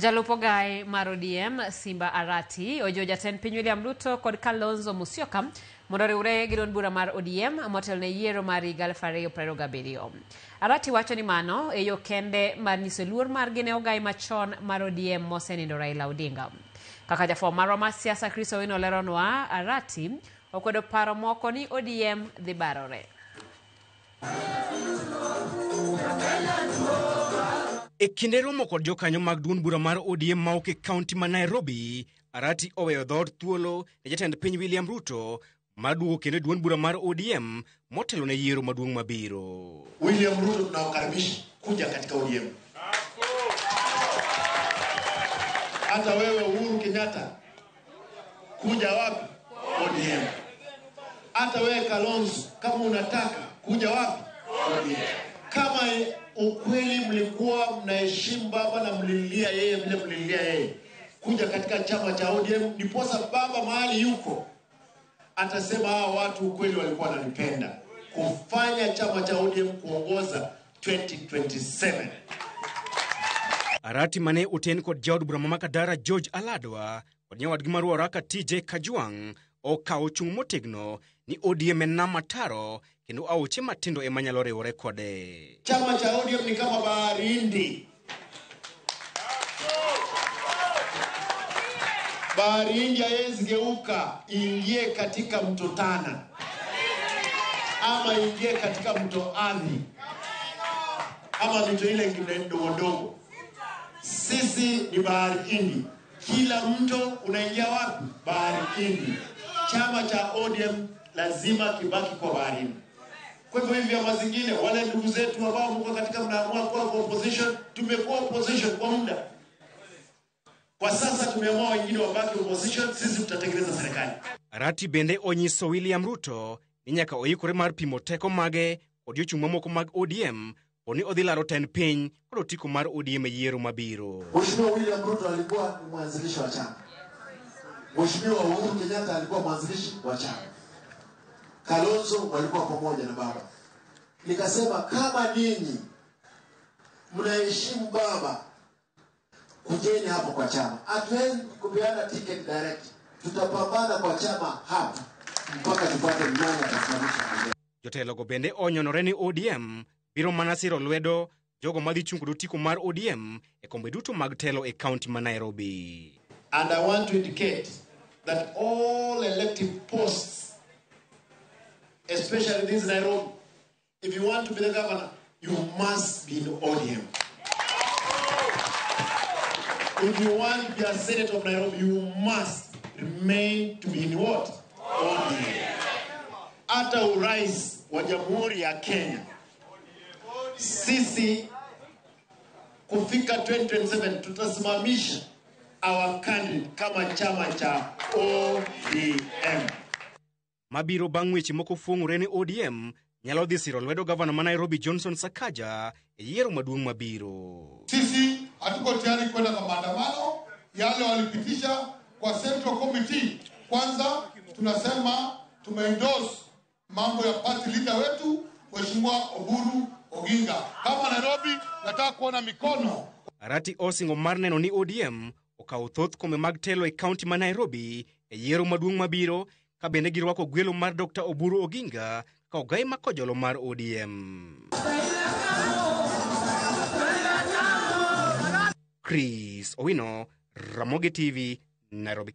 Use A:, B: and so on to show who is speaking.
A: Jalup ogaye mar ODM Simba Arati ojiwo jatend piny William Ruto kod Kalonzo Musyoka mondo oriwre gi duond bura mar ODM motelo ne yiero mar higa 2027. Arati wacho ni mano e yo kende mar nyiso luor margi ne ogaye machon mar ODM mosenindo Raila Odinga. Kaka jafwambo marwa mar siasa Chris Owino leronwa, Arati okwedo paro moko ni ODM dhi barore.
B: E kinde romo kod jokanyo mag duond bura mar ODM ma ok e kaunti ma Nairobi, Arati oweyo dhoot thuolo ne jatend piny William Ruto mar duogo kendo e duond bura mar ODM motelo ne yiero maduong' mabiro.
C: William Ruto tunawakaribisha kuja katika ODM. Hata wewe Uhuru Kenyatta kuja wapi? ODM. Hata wewe Kalonzo kama unataka kuja wapi? ODM. Kama ukweli mlikuwa mnaheshimu baba na mlilia yeye vile mlilia yeye, kuja katika chama cha ODM, ndiposa baba mahali yuko atasema hawa watu ukweli walikuwa wananipenda, kufanya chama cha ODM kuongoza 2027.
B: Arati mane oten kod jaod bura ma Makadara George Aladwa kod nyawadgi mar Ruaraka TJ Kajwang' okawo chung' motegno ni ODM en nam ataro kendo aoche matindo ema nyalo riwore kode.
C: Chama cha ODM ni kama bahari Hindi. Bahari Hindi haiwezi geuka iingie katika mto Tana ama ingie katika mto Athi ama mito ile ingine ndogo ndogo. Sisi ni bahari Hindi. Kila mto unaingia wapi? Bahari Hindi. Chama cha ODM lazima kibaki kwa baharini. Kwa hivyo hivi vyama zingine, wale ndugu zetu ambao mko katika mnaamua kuwa kwa opposition, tumekuwa opposition kwa muda. Kwa sasa tumeamua wengine wabaki opposition, sisi tutatengeneza serikali.
B: Arati bende onyiso William Ruto ni nyaka oikore mar pimo teko mage kod jochung' mamoko mag ODM koni odhi laro tend piny kod otiko mar ODM e yiero mabiro.
C: Mheshimiwa William Ruto alikuwa ni mwanzilishi wa chama. Mheshimiwa Uhuru Kenyatta alikuwa mwanzilishi wa chama. Kalonzo walikuwa pamoja na baba. Nikasema kama ninyi mnaheshimu baba, kujeni hapo kwa chama. Hatuwezi kupeana ticket direct. Tutapambana kwa chama hapa mpaka tupate nani atasimamisha bendera.
B: Jotelogo bende onyonore ni ODM biro mana siro lwedo jogo madhi chung' kod otiko mar ODM e kombe duto mag telo e kaunti ma Nairobi.
C: And I want to indicate that all elective posts, especially this Nairobi, if you want to be the governor, you must be in ODM. If you want to be a senator of Nairobi, you must remain to be in what? ODM. Hata urais wa Jamhuri ya Kenya, sisi kufika 2027 tutasimamisha our candidate kama chama cha ODM.
B: Mabiro bang' weche moko fuong'ore ni ODM nyalo dhi siro lwedo gavana ma Nairobi Johnson Sakaja e yiero maduong' mabiro.
D: Sisi hatuko tayari kwenda kwa maandamano yale walipitisha kwa Central Committee. Kwanza tunasema tumeendorse mambo ya party leader wetu Mheshimiwa Oburu Oginga. Kama Nairobi nataka kuona mikono.
B: Arati osingo mar neno ni ODM okawo thoth kombe mag telo e kaunti ma Nairobi e yiero maduong' mabiro ka bende girwako gwelo mar Dr. Oburu Oginga ka ogai makojolo mar ODM. Chris Owino, Ramogi TV, Nairobi.